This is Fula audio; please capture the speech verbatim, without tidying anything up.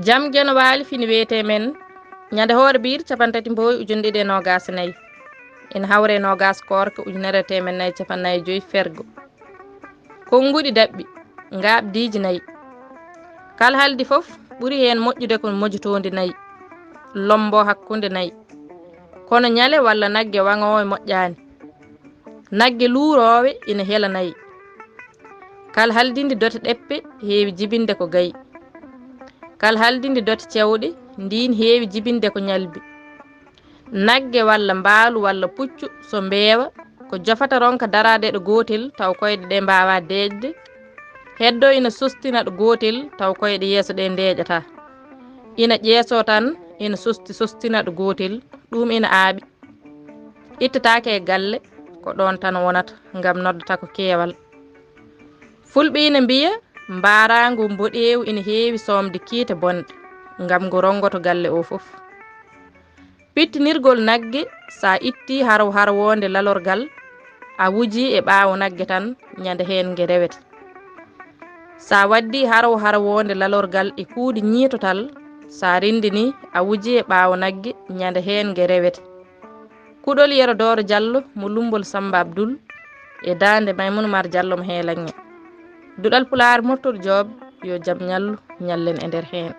Jam Geno Waali fini wiyetee men, ñande hoore biir cappanɗe tati mbooy ujunɗe ɗiɗi e noogaas e nayi, ina hawre noogaas koorka ujunere e teemeɗɗe nayi cappanɗe nayi e joy fergo. Konnguɗi daɓɓi, ngaaɓdiiji nayi. Kalhaldi fof ɓuri heen moƴƴude ko mojotoondi nayi, lombo hakkunde nayi. Kono ñale walla nagge waŋoowe moƴƴaani. Nagge luuroowe ina hela nayi. Kalhaldindi dote ɗeppe heewi jibinde ko gayi. Kalhaldindi dote cewɗe ndiin heewi jibinde ko ñalbi. Nagge walla mbaalu walla puccu so mbeewa, ko jofata ronka daraade ɗo gootel taw koyɗe ɗe mbaawaa deeƴde. Heddo ina sostina ɗo gootel taw koyɗe yeeso ɗe ndeeƴataa. Ina ƴeesoo tan, ina sosti sostina ɗo gootel, ɗum ina aaɓi. Ittataake e galle, ko ɗoon tan wonata, ngam noddata ko keewal. Fulɓe ina mbiya, mbaaraango mboɗeewu ina heewi soomde kiite bonɗe, ngam ngo ronngoto galle o fof. Pittinirgol nagge, so a ittii haraw harawoonde lalorgal, a wujii e ɓaawo nagge tan, ñande heen nge rewete. So a waddii haraw harawoonde lalorgal e kuudi ñiitotal, so a renndinii, a wujii e ɓaawo nagge, ñande heen nge rewete. Kuɗol Yero Dooro Jallo mo Lummbol Sammba Abdul e daande Maymun Umar Jallo mo Heelaŋŋe. Duɗal Pulaar Mottor Joob, yo jam ñallu, ñallen e nder heen.